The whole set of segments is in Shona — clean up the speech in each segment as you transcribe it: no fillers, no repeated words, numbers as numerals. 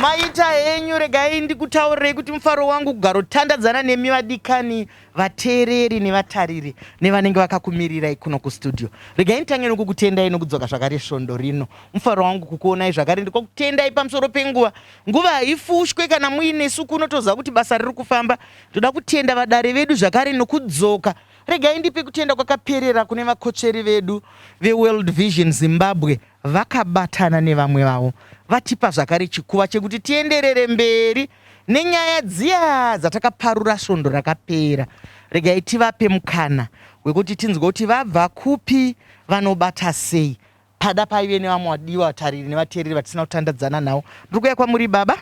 Maita henyu, regai ndikutaurirei kuti mufaro wangu kugarotandadzana nemi vadikani vateereri nevatariri nevanenge vakakumirirai kuno kustudio. Regai nditange nokukutendai nokudzoka zvakare svondo rino. Mufaro wangu kukuonai zvakare ndikokutendai pamusoro penguva. Nguva haifushwe kana muinesu kuno toziva kuti basa riri kufamba. Ndoda kutenda vadare vedu zvakare nokudzoka. Regai ndipe kutenda kwakaperera kune vakotsveri vedu veWorld Vision Zimbabwe vakabatana nevamwe vavo vatipa zvakare chikuva chekuti tienderere mberi nenyaya dziya dzatakaparura svondo rakapera. Regai tivape mukana wekuti tinzwe kuti vabva kupi, vanobata sei. Pada paive nevamwe vadiwa vatariri nevateereri vatisina kutandadzana navo. Ndiri kuuya kwamuri baba.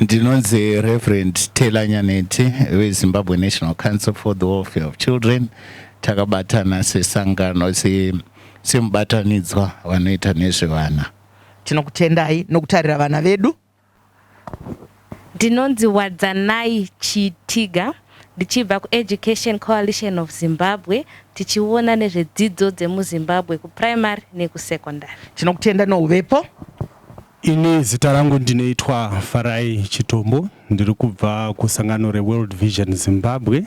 Ndinonzi Reverend Taylor Nyaneti veZimbabwe National Council for the Welfare of Children. Takabatana sesangano semubatanidzwa vanoita nezvevana. Tinokutendai nokutarira vana vedu. Ndinonzi Wadzanai Chitiga ndichibva kuEducation Coalition of Zimbabwe tichiona nezvedzidzo dzemuZimbabwe kuprimary nekusecondary. Tinokutenda nouvepo. Ini zita rangu ndinoitwa Farai Chitombo, ndiri kubva kusangano reWorld Vision Zimbabwe.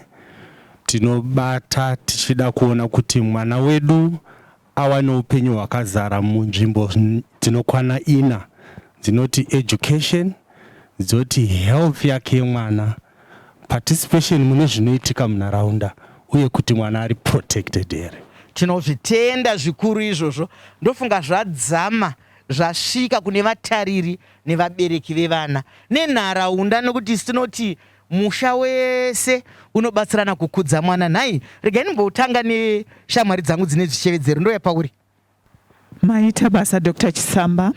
Tinobata tichida kuona kuti mwana wedu awane upenyu hwakazara munzvimbo dzinokwana ina dzinoti education, dzoti health yake yemwana, participation mune zvinoitika munharaunda uye kuti mwana ari protected here. Tinozvitenda zvikuru izvozvo, ndofunga zvadzama zvasvika kune vatariri nevabereki vevana nenharaunda nekuti isu tinoti musha wese unobatsirana kukudza mwana. Nhai, regai ndimbotanga neshamwari dzangu dzine zvichevedzero, ndouya pauri. Maita basa Dr Chisamba.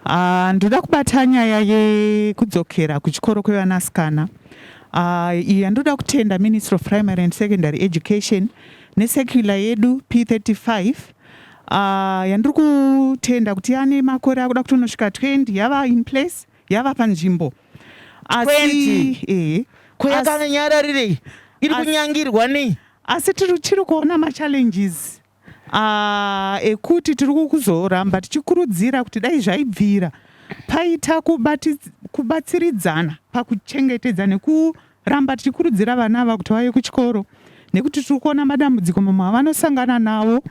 Uh, ndoda kubata nyaya yekudzokera kuchikoro kwevanasikana. Uh, iyi yandoda kutenda Ministry of Primary and Secondary Education nesecular yedu P35 uh, yandiri kutenda kuti yane makore akuda kutonosvika 20 yava in place yava panzvimbo asi eh, ko yakanyararirei iri kunyangirwa nei asi tiri kuona machallenges uh, ekuti tiri kuzoramba tichikurudzira kuti dai zvaibvira paita kubatsiridzana pakuchengetedza nekuramba tichikurudzira vana ava kuti vauye kuchikoro nekuti tiri kuona madambudziko mamwe avanosangana nawo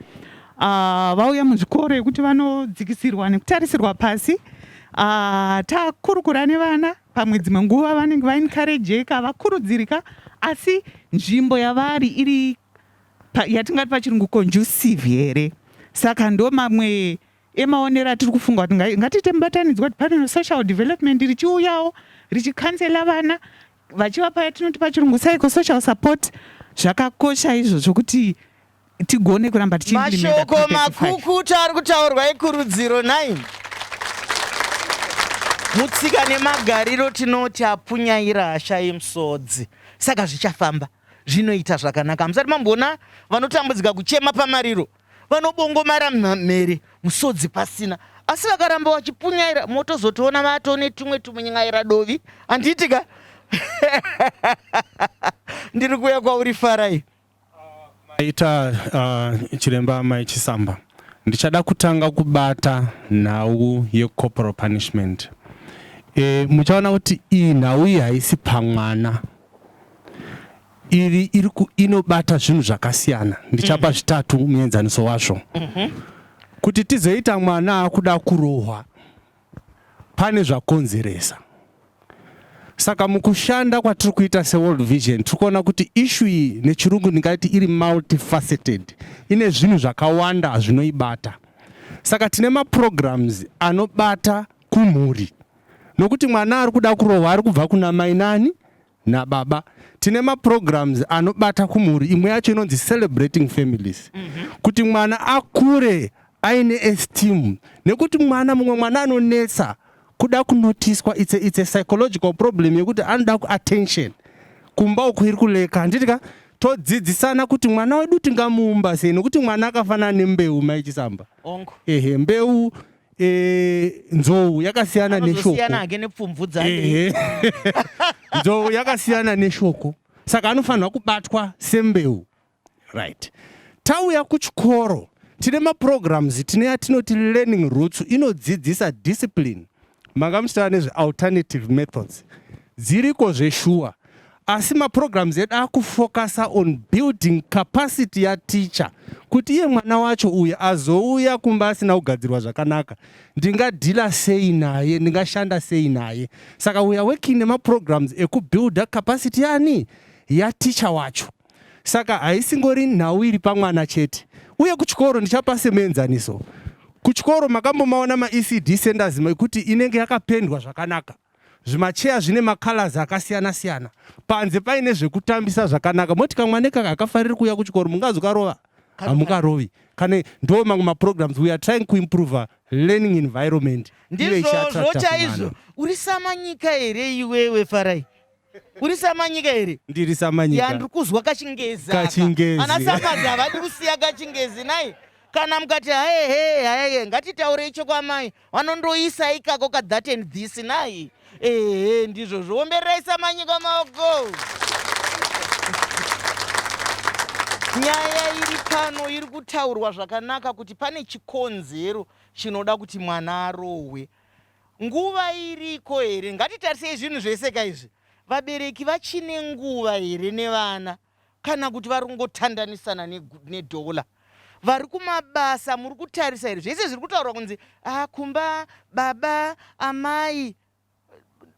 uh, vauya muzvikoro ekuti vanodzikisirwa nekutarisirwa pasi uh, takurukura nevana pamwe dzimwe nguva vanenge vaencourageka vakurudzirika asi nzvimbo yavari iri pa, yatingati pachirungu conducive here saka ndo mamwe emaonero atiri kufunga kuti ngatiite mubatanidzwa kuti pane social development richiuyawo richikansela vana vachivapa yatinoti pachirungu psychosocial support zvakakosha izvozvo kuti tigone kuramba tichiimashoko makukutu ari kutaurwa ekurudziro nhai mutsika nemagariro tinoti apunyaira hasha yemusodzi saka zvichafamba zvinoita zvakanaka hamusati mamboona vanotambudzika kuchema pamariro vanobongomara mhere musodzi pasina asi vakaramba vachipunyaira motozotoona vatone tumwe tumunyaira dovi handiti ka ndiri kuuya kwauri farai Maita chiremba mai Chisamba. Ndichada kutanga kubata nhau yecorporal punishment. E, muchaona kuti iyi nhau iyi haisi pamwana iri iri inobata zvinhu zvakasiyana ndichapa mm. zvitatu muenzaniso wazvo mm -hmm. kuti tizoita mwana akuda kurohwa pane zvakonzeresa saka mukushanda kwatiri kuita seworld vision tiri kuona kuti ishu iyi nechirungu ndingati iri multifaceted ine zvinhu zvakawanda zvinoibata saka tine maprograms anobata kumhuri nokuti mwana ari kuda kurohwa ari kubva kuna mai nani nababa tine maprograms anobata kumhuri imwe yacho inonzi celebrating families mm -hmm. kuti mwana akure aine esteem nekuti mwana mumwe mwana anonetsa kuda kunotiswa it's a, it's a psychological problem yekuti anoda attention kumba uku iri kuleka handiti ka todzidzisana kuti mwana wedu tingamuumba sei nekuti mwana akafanana nembeu maichisamba ehe mbeu e, nzou yakasiyana neshoko nzou yakasiyana neshoko saka anofanirwa kubatwa sembeu right tauya kuchikoro tine maprograms tine yatinoti learning roots inodzidzisa discipline. Manga muchitaura nezvealternative methods dziriko zveshuwa, asi maprograms edu akufokasa on building capacity yateacher kuti iye mwana wacho uyu azouya kumba asina kugadzirwa zvakanaka, ndingadhila sei naye, ndingashanda sei naye. Saka we are working nemaprograms ekubuilda capacity yani yateacher wacho. Saka haisingori nhau iri pamwana chete. Uye kuchikoro, ndichapa semuenzaniso, kuchikoro makambomaona maECD centers ekuti inenge yakapendwa zvakanaka, zvimacheya zvine macolors akasiyana siyana, panze paine zvekutambisa zvakanaka. Moti kamwana kaka hakafariri kuuya kuchikoro, mungazokarova? Hamungarovi. Kane ndo mamwe maprograms we are trying kuimprove learning environment. Ndizvozvo chaizvo. Uri samanyika here iwewe, Farai? Uri samanyika here? Ndiri samanyika. Yandiri kuzwa kachingezi. Kachingezi. Ana Samazi havadi kusiya kachingezi nai. Kana mukati haehe haehe, ngatitaurei chokwamai, vanondoisa ikako ka that and this nai. Ehe, ndizvozvo. Ombererai samanyika maoko. Nyaya iri pano iri kutaurwa zvakanaka kuti pane chikonzero chinoda kuti mwana arohwe. Nguva iriko here? Ngatitarisei zvinhu zvese kaizvi. Vabereki vachine nguva here nevana, kana kuti vari kungotandanisana nedhola? Vari kumabasa muri kutarisa here zvese zviri kutaurwa kunzi ah, kumba baba amai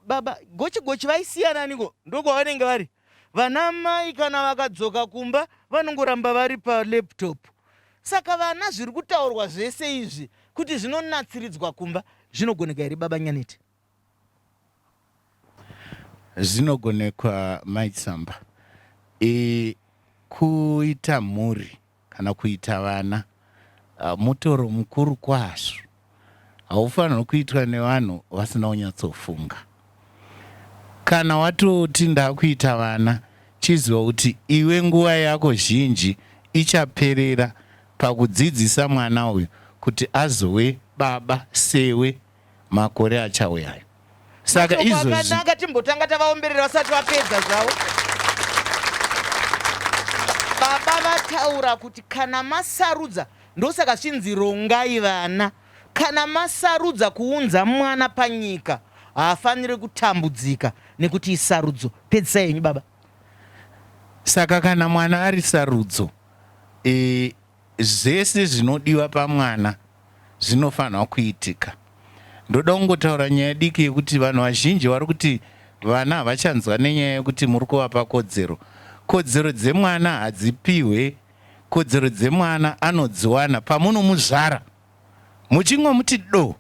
baba gochi gochi vaisiyananiko, ndokwavanenge vari. Vana mai kana vakadzoka kumba vanongoramba vari palaptop. Saka vana, zviri kutaurwa zvese izvi kuti zvinonatsiridzwa kumba, zvinogoneka here, baba Nyaneti? Zvinogonekwa, Maitsamba. Kuita mhuri kana kuita vana mutoro mukuru kwazvo, haufanirwi kuitwa nevanhu vasina kunyatsofunga. Kana watoti ndakuita vana, chiziva kuti iwe nguva yako zhinji ichaperera pakudzidzisa mwana uyu kuti azove baba sewe makore achauyayo. Saka izvozvi akanaka, timbotanga tavaomberera vasati vapedza zvavo. Baba vataura kuti kana masarudza, ndosaka zvichinzi rongai vana. Kana masarudza kuunza mwana panyika, haafaniri kutambudzika nekuti isarudzo. Pedzisai henyu baba. Saka kana mwana ari sarudzo, zvese zvinodiwa pamwana zvinofanirwa kuitika. Ndoda kungotaura nyaya diki yekuti vanhu vazhinji vari kuti vana havachanzwa nenyaya yekuti muri kuvapa kodzero. Kodzero dzemwana hadzipihwe. Kodzero dzemwana anodziwana pamunomuzvara, muchingomuti do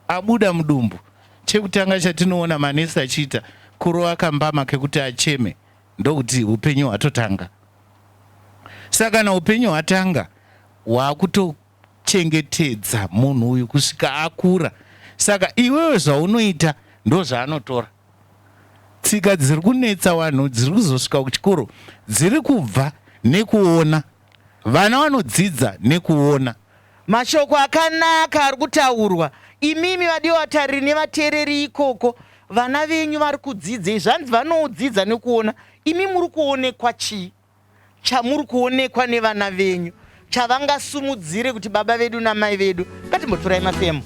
abuda mudumbu. Chekutanga chatinoona manesi achiita kurova kambama kekuti acheme, ndokuti upenyu hwatotanga. Saka kana upenyu hwatanga, waakutochengetedza munhu uyu kusvika akura. Saka iwewe zvaunoita ndozvaanotora. Tsika dziri kunetsa vanhu dziri kuzosvika kuchikoro dziri kubva nekuona. Vana vanodzidza nekuona. Mashoko akanaka ari kutaurwa. Imimi vadiwa vatariri nevateereri ikoko, vana venyu vari kudzidzei? Zvanzi vanodzidza nekuona. Imi muri kuonekwa chii chamuri kuonekwa nevana venyu chavangasumudzire kuti baba vedu namai vedu? Ngatimbotorai mafemo.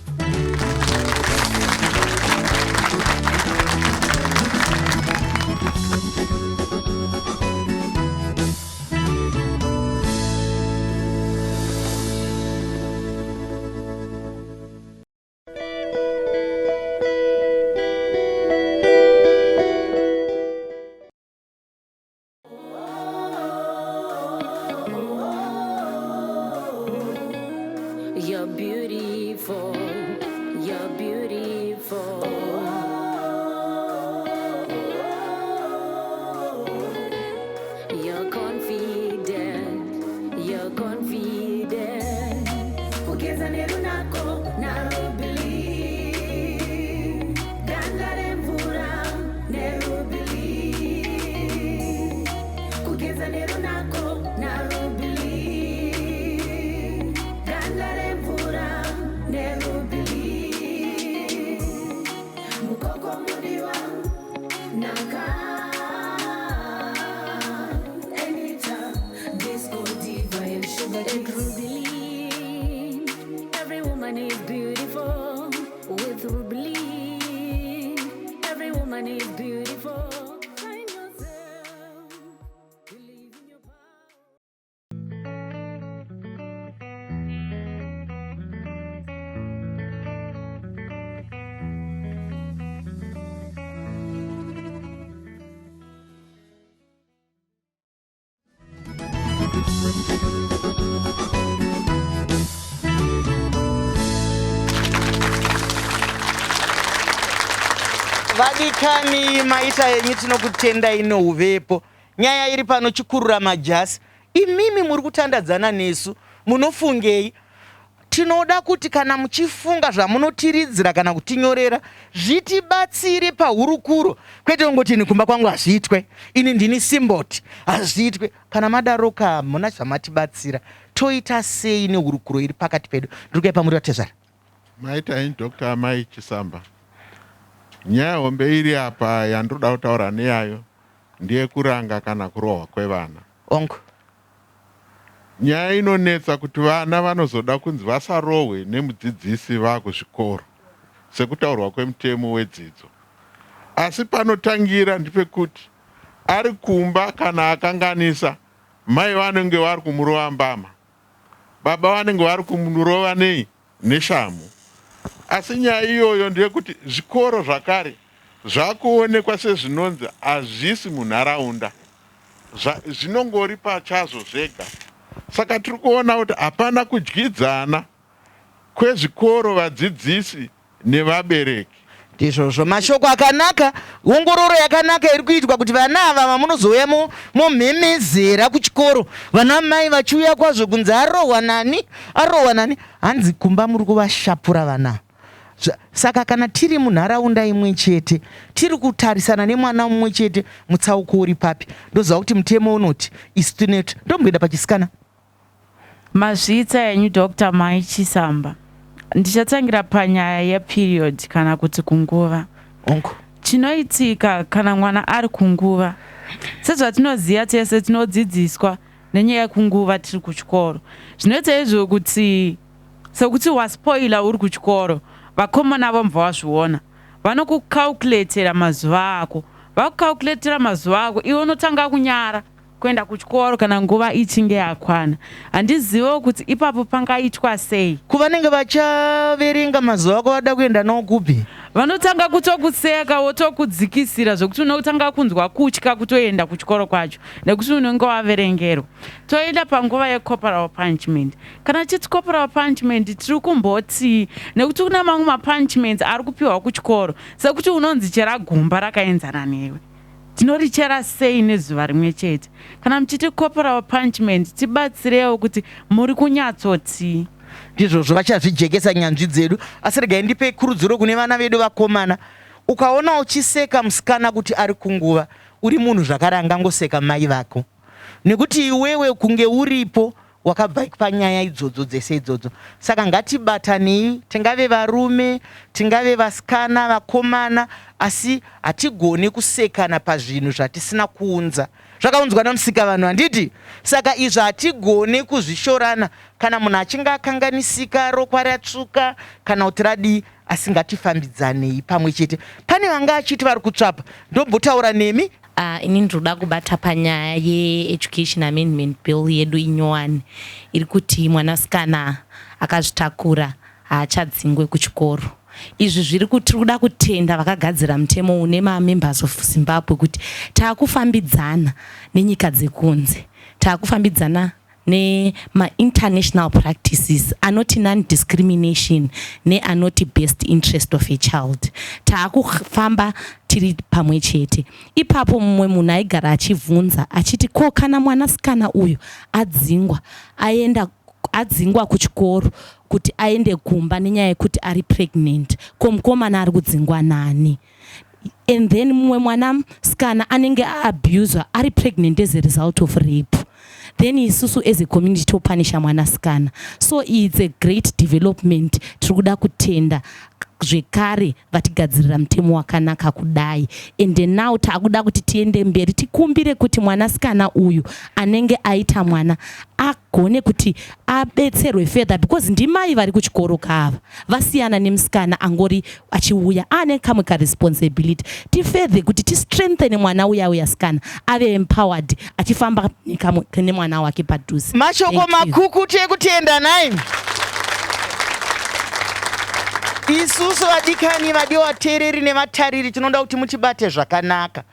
You're beautiful. You're beautiful. You're confident. You're confident. Kugeza nerunako naRubili, ganda remvura neRubili. Kugeza nerunako naRubili, ganda remvura neRubili. Mukoko mudiwa naka Anita, Disco Diva and Sugar And Rubilin, every woman is beautiful with Rubilin. Vadikani, maita henyu, tinokutendai nouvepo. Nyaya iri pano chikurura majasi. Imimi muri kutandadzana nesu, munofungei? Tinoda kuti kana muchifunga zvamunotiridzira kana kutinyorera zvitibatsire pahurukuro, kwete kungoti ini kumba kwangu hazviitwe, ini ndini simboti hazviitwe. Kana madaroka hamuna zvamatibatsira. Toita sei nehurukuro iri pakati pedu? Ndiri kuya pamuri vatezvara. Maita henyu Doctor Amai Chisamba. Nyaya hombe iri apa yandinoda kutaura neyayo ndeyekuranga kana kurohwa kwevana. Ongo. Nyaya inonetsa kuti vana vanozoda kunzi vasarohwe nemudzidzisi vakuzvikoro sekutaurwa kwemutemo wedzidzo. Asi panotangira ndepekuti ari kumba kana akanganisa mai vanenge vari kumurova mbama. Baba vanenge vari kumurova nei? Neshamhu. Asi nyaya iyoyo ndeyekuti zvikoro zvakare zvakuonekwa sezvinonzi hazvisi munharaunda. Zvinongori pachazvo zvega. Saka tiri kuona kuti hapana kudyidzana kwezvikoro, vadzidzisi nevabereki. Ndizvozvo, mashoko akanaka, ongororo yakanaka iri kuitwa kuti vana ava vamunozouya momhemezera kuchikoro, vana mai vachiuya kwazvo kunzi arohwa nani, arohwa nani, hanzi kumba muri kuvashapura vana. Saka kana tiri munharaunda imwe chete, tiri kutarisana nemwana mumwe chete, mutsauko uri papi? Ndoziva kuti mutemo unoti isu tine ndomboenda pachisikana. Mazviita henyu Doctor Mai Chisamba. Ndichatangira panyaya yeperiod kana kuti kunguva. Hongu. Chinoitika kana mwana ari kunguva. Sezvatinoziva tese tinodzidziswa nenyaya yekunguva tiri kuchikoro. Zvinoita izvo kuti sekuti waspoiler uri kuchikoro vakomana vomva wazviona vanokucalculatera mazuva ako. Vakucalculatera mazuva ako iwe unotanga kunyara. Kuenda kuchikoro kana nguva ichinge yakwana. Handizivewo kuti ipapo pangaitwa sei. Ko vanenge vachaverenga mazuva ako vada kuenda nawo kupi? Vanotanga kutokuseka wotokudzikisira zvekuti unotanga kunzwa kutya kutoenda kuchikoro kwacho nekuti unenge waverengerwa. Toenda panguva yecorporal punishment. Kana tichiti corporal punishment tiri kumbotii nekuti kune mamwe mapunishments ari kupiwa kuchikoro sekuti unonzi chera gomba rakaenzana newe. Tinorichera sei nezuva rimwe chete? Kana muchiti corporal punishment tibatsirewo kuti muri kunyatsotii. Ndizvozvo vachazvijekesa nyanzvi dzedu asi regai ndipe kurudziro kune vana vedu vakomana. Ukaona uchiseka musikana kuti ari kunguva uri munhu zvakare angangoseka mai vako nekuti iwewe kunge uripo wakabva panyaya idzodzo dzese idzodzo saka ngatibatanei tingave varume tingave vasikana vakomana asi hatigoni kusekana pazvinhu zvatisina kuunza zvakaunzwa namusika vanhu handiti saka izvo hatigoni kuzvishorana kana munhu achinge akanganisika rokwa ratsvuka kana kuti radii asi ngatifambidzanei pamwe chete pane vanga achiti vari kutsvapa ndombotaura nemi Ini ndinoda kubata panyaya yeEducation Amendment Bill yedu inyowani iri kuti mwanasikana akazvitakura haachadzingwe kuchikoro. Izvi zviri tiri kuda kutenda vakagadzira mutemo une mamembers of Zimbabwe kuti taakufambidzana nenyika dzekunze, taakufambidzana nemainternational practices anoti non-discrimination neanoti best interest of a child. Taakufamba tiri pamwe chete. Ipapo mumwe munhu aigara achibvunza achiti ko kana mwanasikana uyu adzingwa aenda adzingwa kuchikoro kuti aende kumba nenyaya yekuti ari pregnant ko mukomana ari kudzingwa nani? And then mumwe mwana sikana anenge aabuswa ari pregnant as a result of rape then isusu as a community topanisha mwanasikana. So it's a great development. Tiri kuda kutenda zvekare vatigadzirira mutemo wakanaka kudai and now taakuda kuti tiende mberi tikumbire kuti mwanasikana uyu anenge aita mwana agone kuti abetserwe further because ndimai vari kuchikoro kaava vasiyana nemusikana angori achiuya aane kamwe karesponsibility tifurther kuti tistrengthene mwana uya uya sikana ave empowered achifamba nekamwe nemwana wake padhuze. Mashoko Thank you. makukutu ekutenda nhai. Isusu vadikani vadiwa vateereri nevatariri tinoda kuti mutibate zvakanaka.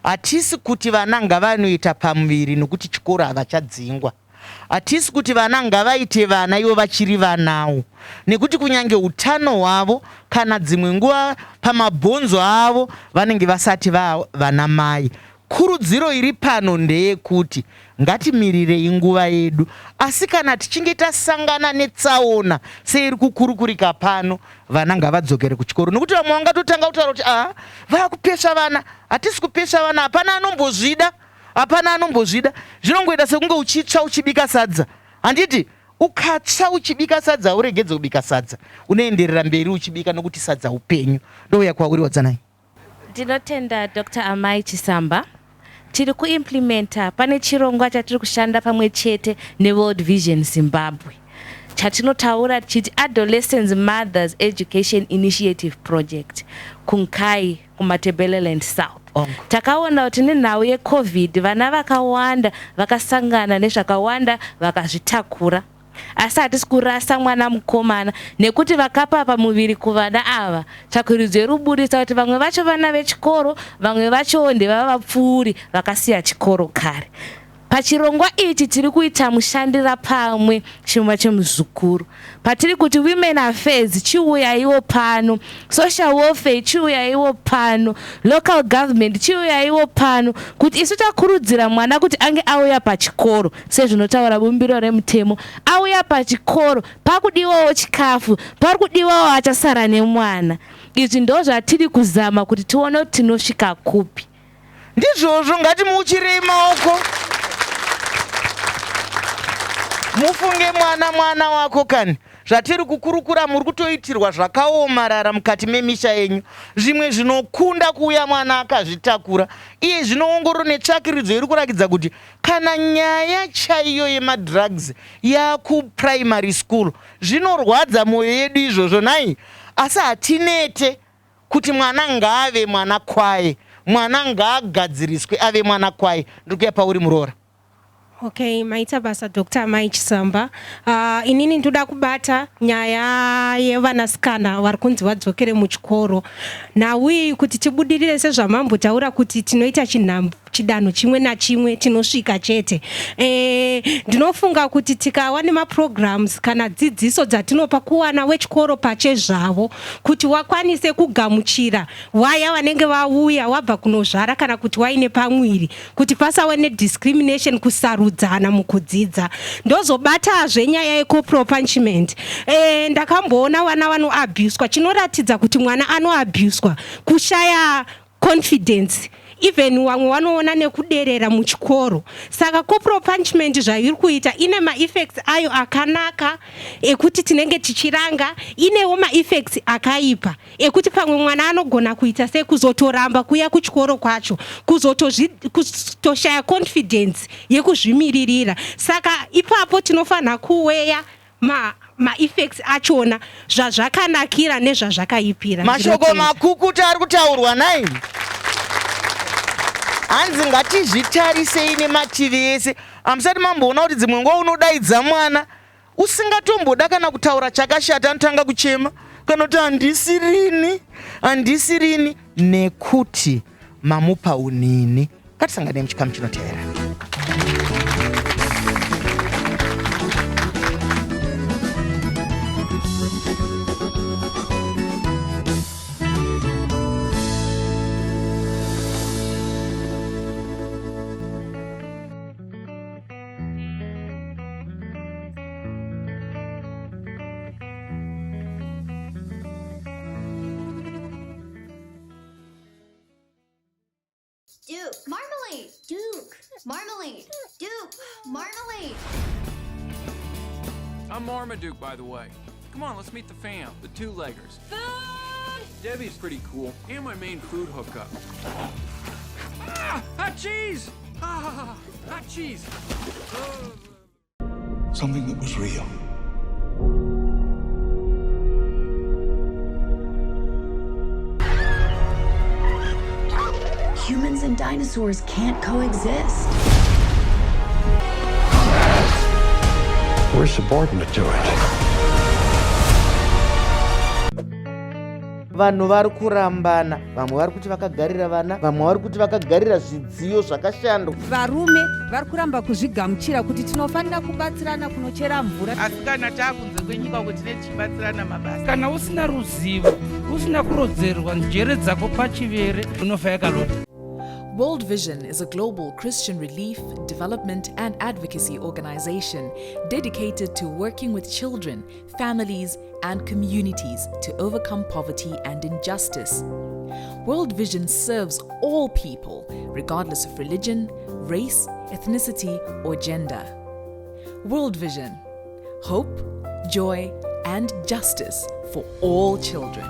Hatisi kuti vana ngavanoita pamuviri nokuti chikoro havachadzingwa. Hatisi kuti vana ngavaite vana ivo vachiri vanawo, nekuti kunyange utano hwavo kana dzimwe nguva pamabhonzo avo vanenge vasati vana mai. Kurudziro iri pano ndeyekuti ngatimirirei nguva yedu, asi kana tichinge tasangana netsaona seiri kukurukurika pano, vana ngavadzokere kuchikoro nekuti vamwe vangatotanga kutaura kuti aha, vakupesva vana. Hatisi kupesva vana, hapana anombozvida, hapana anombozvida. Zvinongoita sekunge uchitsva uchibika sadza, handiti? Ukatsva uchibika sadza hauregedze kubika sadza, unoenderera mberi uchibika nokuti sadza upenyu. Ndouya kwauri Wadzanai. Ndinotenda Dr Amai Chisamba. Tiri kuimplementa pane chirongwa chatiri kushanda pamwe chete neWorld Vision Zimbabwe chatinotaura tichiti Adolescents Mothers Education Initiative Project kuNkayi kuMatabeleland South. Takaona kuti nenhau yeCovid vana vakawanda vakasangana nezvakawanda vakazvitakura. Asi hatisi kurasa mwana mukomana nekuti vakapa pamuviri kuvana ava. Tsvakurudzo iri kuburitsa kuti vamwe vacho vana vechikoro, vamwe vachowo ndevava vapfuuri vakasiya chikoro kare. Pachirongwa ichi tiri kuita mushandira pamwe chirongwa chemuzukuru. Patiri kuti Women Affairs chiuyaiwo pano, Social Welfare chiuyaiwo pano, Local Government chiuyaiwo pano kuti isu takurudzira mwana kuti ange auya pachikoro sezvinotaura bumbiro remutemo, auya pachikoro pakudiwawo chikafu, pari kudiwawo achasara nemwana. Izvi ndozvatiri kuzama kuti tione kuti tinosvika kupi. Ndizvozvo, ngatimuuchirei maoko. Mufunge mwana mwana wako kani. Zvatiri kukurukura muri kutoitirwa zvakaomarara mukati memisha yenyu. Zvimwe zvinokunda kuuya mwana akazvitakura. Iye zvino ongororo netsvakiridzo iri kurakidza kuti kana nyaya chaiyo yemadrugs yakuprimary school zvinorwadza mwoyo yedu izvozvo nhai asi hatinete Kuti mwana ngaave mwana kwaye. Mwana ngaagadziriswe ave mwana kwaye. Ndiri kuuya pauri muroora. Okay, maita basa Dr. Amai Chisamba. Inini ndoda kubata nyaya yevanasikana vari kunzi vadzokere muchikoro. Nhau iyi kuti tibudirire sezvamambotaura kuti tinoita chidanho chimwe nachimwe tinosvika chete. Ndinofunga kuti tikawa nemaprograms kana dzidziso dzatinopa kuwana wechikoro pachezvavo kuti wakwanise kugamuchira waya vanenge vauya wabva kunozvara kana kuti waine pamwiri kuti pasawe nediscrimination kusarudzana mukudzidza. Ndozobatazve nyaya yecorporal punishment. Ndakamboona vana vanoabuswa, chinoratidza kuti mwana anoabuswa kushaya confidence, even vamwe vanoona nekuderera muchikoro. Saka corporal punishment zvairi kuita ine maeffects ayo akanaka ekuti tinenge tichiranga, inewo maeffects akaipa ekuti pamwe mwana anogona kuita sekuzotoramba kuya kuchikoro kwacho, kuzotoshaya confidence yekuzvimiririra. Saka ipapo tinofanira kuweya maeffects achona, zvazvakanakira nezvazvakaipira. Mashoko makukuta ari kutaurwa nhai. Hanzi ngatizvitarisei nemativi ese. Hamusati mamboona kuti dzimwe nguva unodaidza mwana usingatomboda kana kutaura chakashata, anotanga kuchema kana kuti handisirini, handisirini, nekuti mamupa unini. Ngatisangane muchikamu chinotevera. Duke, marmalade, Duke, marmalade, Duke, marmalade. I'm Marmaduke, by the way. Come on, let's meet the fam, the two-leggers. Food! Debbie's pretty cool, and my main food hookup. Hot cheese! Hot cheese! Oh. Something that was real. Humans and dinosaurs can't coexist. We're subordinate to it. Vanhu vari kurambana, vamwe vari kuti vakagarira vana, vamwe vari kuti vakagarira zvidziyo zvakashandwa. Varume vari kuramba kuzvigamuchira kuti tinofanira kubatsirana kunochera mvura. Asi kana taakunze kwenyika uko tine tichibatsirana mabasa. Kana usina ruzivo, usina kurodzerwa njere dzako pachivere, unofa yakalota. World Vision is a global Christian relief, development, and advocacy organization dedicated to working with children, families, and communities to overcome poverty and injustice. World Vision serves all people, regardless of religion, race, ethnicity, or gender. World Vision hope, joy, and justice for all children.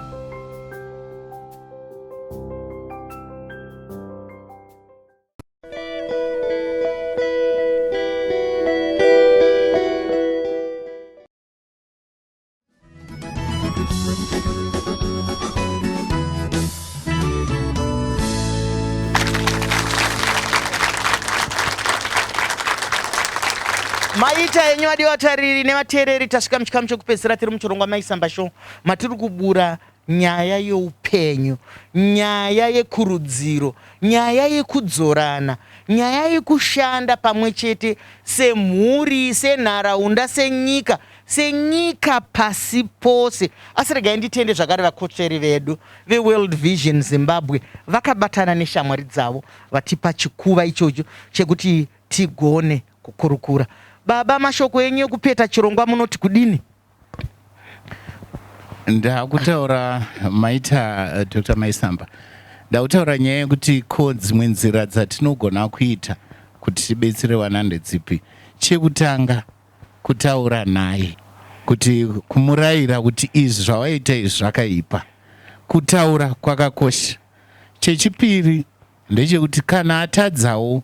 Maita enyu vadiwa vatariri nevateereri, tasvika muchikamu chekupedzisira tiri muchirongwa Maisamba Show, matiri kubura nyaya youpenyu, nyaya yekurudziro, nyaya yekudzorana, nyaya yekushanda pamwe chete semhuri, senharaunda, senyika, senyika pasi pose. Asi regai nditende zvakare vakotsveri vedu veWorld Vision Zimbabwe vakabatana neshamwari dzavo vatipa chikuva ichocho chekuti tigone kukurukura. Baba, mashoko enyu ekupeta chirongwa munoti kudini? Ndakutaura maita eh, Dr. Maisamba. Ndakutaura nyaya yekuti ko dzimwe nzira dzatinogona kuita kuti tibetsere vana ndedzipi. Chekutanga kutaura naye kuti kumurayira kuti izvi zvawaita izvi zvakaipa. Kutaura kwakakosha. Chechipiri ndechekuti kana atadzawo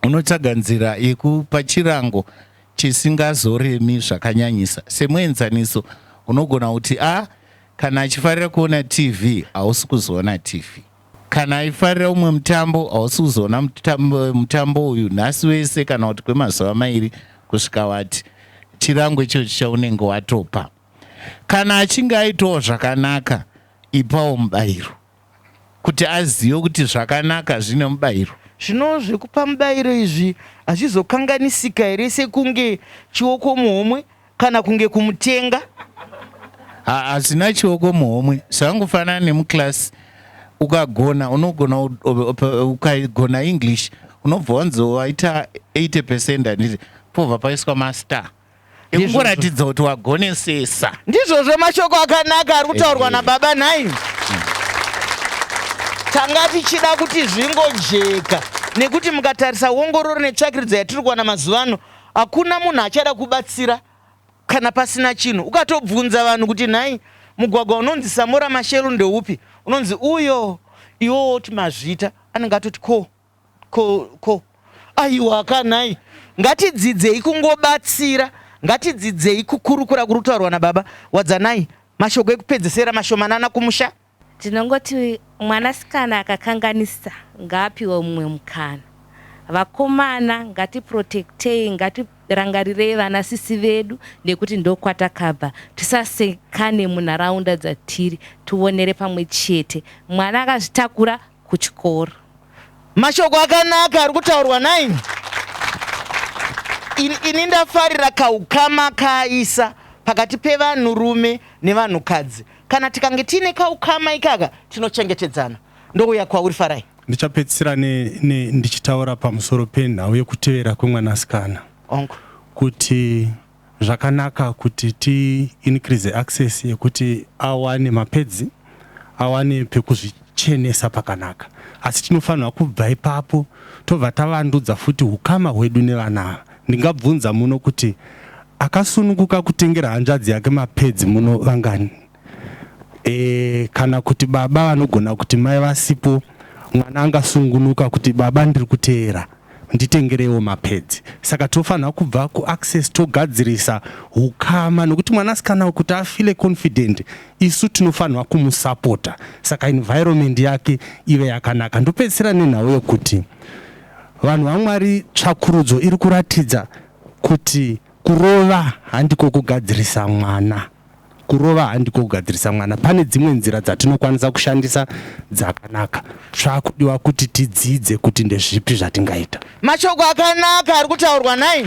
unotsvaga nzira yekupa chirango chisingazoremi zvakanyanyisa. Semuenzaniso, unogona kuti a kana achifarira kuona TV hausi kuzoona TV. Kana aifarira umwe mutambo hausi kuzoona mutambo uyu nhasi wese kana kuti kwemazuva mairi kusvika wati chirango ichocho chaunenge watopa. Kana achinge aitawo zvakanaka ipawo mubayiro. kuti azive kuti zvakanaka zvine mubayiro. Zvino zvekupa mubayiro izvi hazvizokanganisika here sekunge chioko muhomwe kana kunge kumutenga? Hazvina chioko muhomwe, zvakangofanana nemuclass ukagona unogona ukagona English unobva wanzi waita 80 percent handiti pobva paiswa mastar Ekungoratidza kuti wagonesesa. Ndizvozvo mashoko akanaka ari kutaurwa nababa nhai. Tanga tichida kuti zvingojeka nekuti mukatarisa ongororo netsvakiridzo yatiri kuwana mazuva ano hakuna munhu achada kubatsira kana pasina chinhu. Ukatobvunza vanhu kuti nhai mugwagwa unonzi Samora Machel ndeupi unonzi uyo iwo woti mazvita anenge atoti ko ko ko aiwa ka nhai ngatidzidzei kungobatsira ngatidzidzei kukurukura kuri kutaurwa nababa wadzanai mashoko ekupedzesera mashomanana kumusha Tinongoti mwanasikana akakanganisa ngaapiwe mumwe mukana. Vakomana ngatiprotectei ngatirangarirei vana sisi vedu nekuti ndokwatakabva. Tisasekane munharaunda dzatiri tionere pamwe chete. Mwana akazvitakura kuchikoro. Mashoko akanaka ari kutaurwa nai. Ini ndafarira kaukama kaaisa pakati pevanhurume nevanhukadzi. Kana tikange tiine kaukama ikaka tinochengetedzana. Ndouya kwauri Farai. Ndichapedzisira ndichitaura pamusoro penhau yekutevera kwemwanasikana. Ongo. Kuti Zvakanaka kuti ti increase access yekuti awane mapedzi, awane pekuzvichenesa pakanaka. Asi tinofanirwa kubva ipapo tobva tavandudza futi hukama hwedu nevana ava. Ndingabvunza muno kuti akasununguka kutengera hanzvadzi yake mapedzi muno vangani? E, kana kuti baba vanogona kuti mai vasipo mwana angasungunuka kuti baba ndiri kuteera nditengereiwo mapedzi saka tofanira kubva kuaccess togadzirisa ukama nokuti mwanasikana kuti afile confident isu tinofanirwa kumusapota saka environment yake ive yakanaka ndopedzisira nenhau yekuti vanhu vamwari tsvakurudzo iri kuratidza kuti kurova handiko kugadzirisa mwana. Kurova handiko kugadzirisa mwana. Pane dzimwe nzira dzatinokwanisa kushandisa dzakanaka. Zvakudiwa kuti tidzidze kuti ndezvipi zvatingaita. Mashoko akanaka ari kutaurwa nai.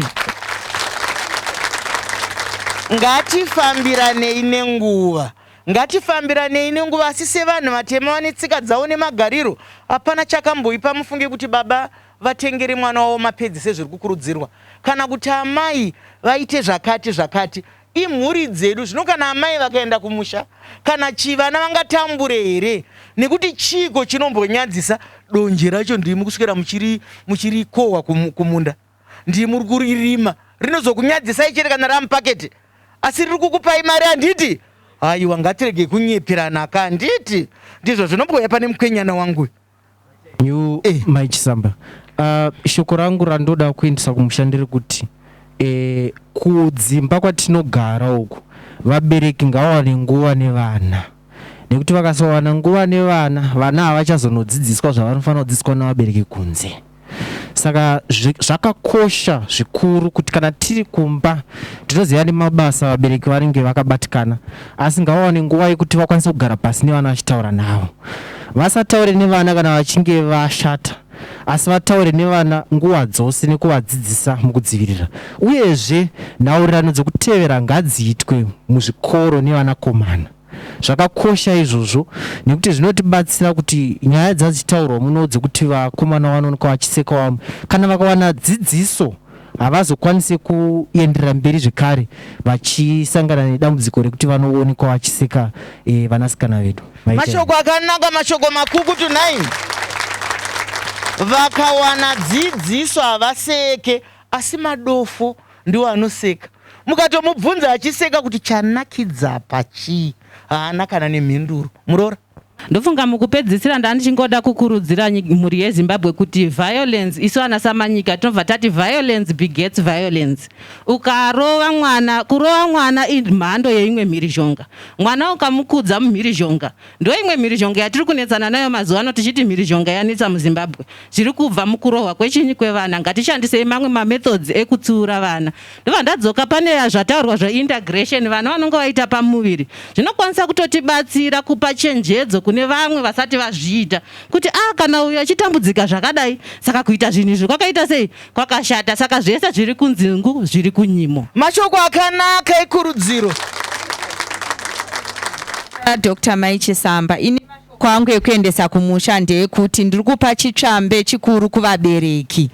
Ngatifambiranei nenguva. Ngatifambiranei nenguva asi sevanhu vatema vane tsika dzavo nemagariro hapana chakamboipa mufunge kuti baba vatengere mwana wavo mapedzi sezviri kukurudzirwa kana kuti amai vaite zvakati zvakati imhuri dzedu zvino kana amai vakaenda kumusha kana chii vana vangatambure here nekuti chiiko chinombonyadzisa donje racho ndimi kusvikira muchiri muchirikohwa kumunda ndimi muri kuririma rinozokunyadzisai chete kana ramupaketi asi riri kukupai mari handiti haiwa ngatirege kunyeperana ka handiti ndizvo zvinombouya pane mukwenyana wangu New eh. Mai Chisamba. Shoko rangu randoda kuendesa kumusha nderekuti eh, kudzimba kwatinogara uku vabereki ngavawane nguva nevana nekuti vakasawana nguva nevana vana havachazonodzidziswa zvavanofanira kudzidziswa navabereki kunze saka zvakakosha zvikuru kuti kana tiri kumba tinoziva nemabasa vabereki vanenge vakabatikana asi ngavawane nguva yekuti vakwanise kugara pasi nevana vachitaura navo vasataure nevana kana vachinge vashata asi vataure nevana nguva dzose nekuvadzidzisa mukudzivirira uyezve nhaurirano dzekutevera ngadziitwe muzvikoro nevanakomana Zvakakosha izvozvo nekuti zvinotibatsira kuti nyaya dzadzichitaurwa muno dzekuti vakomana vanoonekwa vachiseka vamwe kana vakawana dzidziso havazokwanise kuenderera mberi zvekare vachisangana nedambudziko rekuti vanoonekwa vachiseka e, vanasikana vedu. Mashoko akanaka, mashoko makukutu nai. Vakawana dzidziso havaseke, asi madofo ndiwo anoseka. Mukatomubvunza achiseka kuti chanakidza apa chii, haana kana nemhinduro. Muroora. Ndofunga mukupedzisira ndandichingoda kukurudzira mhuri yeZimbabwe kuti violence, isu ana samanyika tinobva tati violence begets violence. Ukarova mwana, kurova mwana imhando yeimwe mhirizhonga. Mwana ukamukudza mumhirizhonga, Ndoimwe mhirizhonga yatiri kunetsana nayo mazuva ano tichiti mhirizhonga yanetsa muZimbabwe. Zviri kubva mukurohwa kwechinyi kwevana. Ngatishandisei mamwe mamethods ekutsiura vana. Ndobva ndadzoka pane zvataurwa zveintegration, vana vanonge vaita pamuviri. Zvinokwanisa kutotibatsira kupa chenjedzo kune vamwe vasati vazviita kuti ah kana uyu achitambudzika zvakadai saka kuita zvinhu izvi kwakaita sei? Kwakashata. Saka zvese zviri kunzingu zviri kunyimo. Mashoko akanaka ekurudziro. Dr. Mai Chisamba, ini mashoko angu ekuendesa kumusha ndeekuti ndiri kupa chitsvambe chikuru kuvabereki.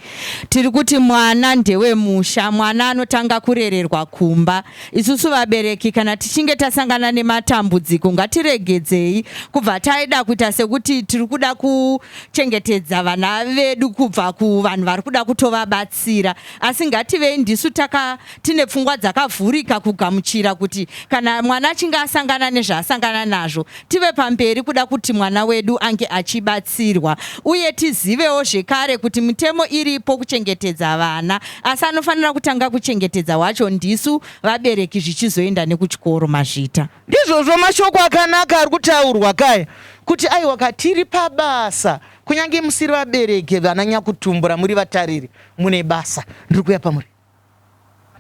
Tiri kuti mwana ndewemusha, mwana anotanga kurererwa kumba. Isusu vabereki kana tichinge tasangana nematambudziko ngatiregedzei kubva taida kuita sekuti tiri kuda kuchengetedza vana vedu kubva kuvanhu vari kuda kutovabatsira, asi ngativei ndisu taka tine pfungwa dzakavhurika kugamuchira kuti kana mwana achinge asangana nezvaasangana nazvo tive pamberi kuda kuti mwana wedu ange achibatsirwa uye tizivewo zvekare kuti mitemo iripo kuchengetedza vana asi anofanira kutanga kuchengetedza wacho ndisu vabereki zvichizoenda nekuchikoro mazvita Ndizvozvo mashoko akanaka ari kutaurwa kaya kuti aiwa ka tiri pabasa kunyange musiri vabereki vana nyakutumbura muri vatariri mune basa ndiri kuuya pamuri.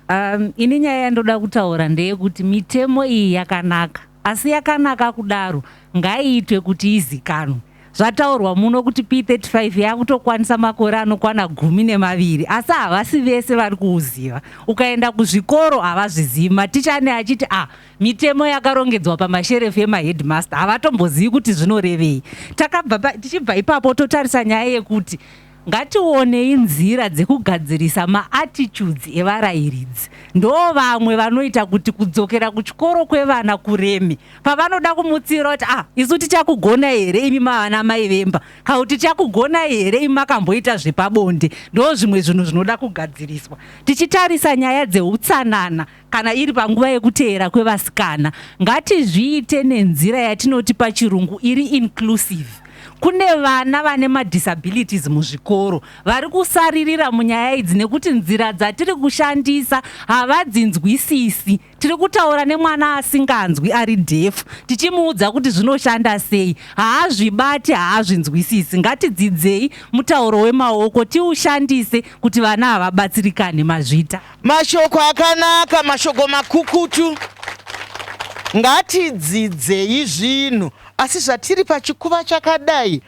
Um, ini nyaya yandoda kutaura ndeyekuti mitemo iyi yakanaka asi yakanaka kudaro ngaiitwe kuti izikanwe zvataurwa muno kuti p35 yakutokwanisa makore anokwana 12 asi havasi vese vari kuuziva ukaenda kuzvikoro havazvizivi maticha ane achiti a ah, mitemo yakarongedzwa pamasherefu emaheadmaster havatombozivi kuti zvinorevei takabva tichibva ipapo totarisa nyaya yekuti Ngationei nzira dzekugadzirisa maattitudes evarairidzi. Ndovamwe vanoita kuti kudzokera kuchikoro kwevana kureme. Pavanoda kumutsiura kuti ah, isu tichakugonai here imi mavana mai vemba, kana kuti tichakugonai here imi makamboita zvepabonde. Ndozvimwe zvinhu zvinoda kugadziriswa. Tichitarisa nyaya dzeutsanana kana iri panguva yekuteera kwevasikana, ngatizviite nenzira yatinoti pachirungu iri inclusive. Kune vana vane madisabilities muzvikoro vari kusaririra munyaya idzi nekuti nzira dzatiri kushandisa havadzinzwisisi. Tiri kutaura nemwana asinganzwi ari deaf tichimuudza kuti zvinoshanda sei, haazvibati, haazvinzwisisi. Ngatidzidzei mutauro wemaoko tiushandise kuti vana havabatsirikane. Mazvita. Mashoko akanaka, mashoko makukutu. Ngatidzidzei zvinhu asi zvatiri pachikuva chakadai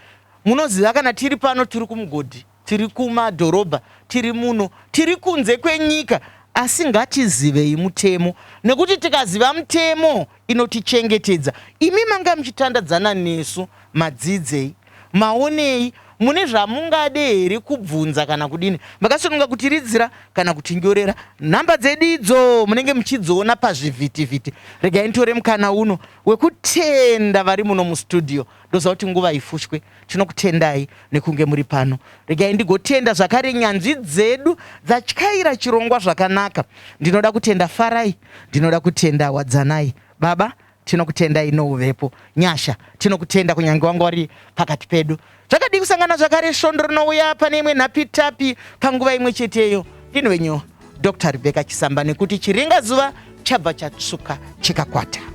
munoziva kana tiri pano tiri kumugodhi tiri kumadhorobha tiri muno tiri kunze kwenyika asi ngatizivei mutemo nekuti tikaziva mutemo inotichengetedza imi manga muchitandadzana nesu madzidzei maonei mune zvamungade here kubvunza kana kudini makasununga kutiridzira kana kutinyorera nhamba dzedu idzo munenge muchidziona pazvivhitivhiti regai nditore mukana uno wekutenda vari muno mustudio ndoziva kuti nguva ifushwe tinokutendai nekunge muri pano regai ndigotenda zvakare nyanzvi dzedu dzatyaira chirongwa zvakanaka ndinoda kutenda farai ndinoda kutenda wadzanai baba tinokutendai nouvepo nyasha tinokutenda kunyange wanga wari pakati pedu zvakadii kusangana zvakare svondo rinouya pane imwe nhapitapi panguva imwe cheteyo ndini wenyu dr rebecca chisamba nekuti chiringa zuva chabva chatsvuka chikakwata.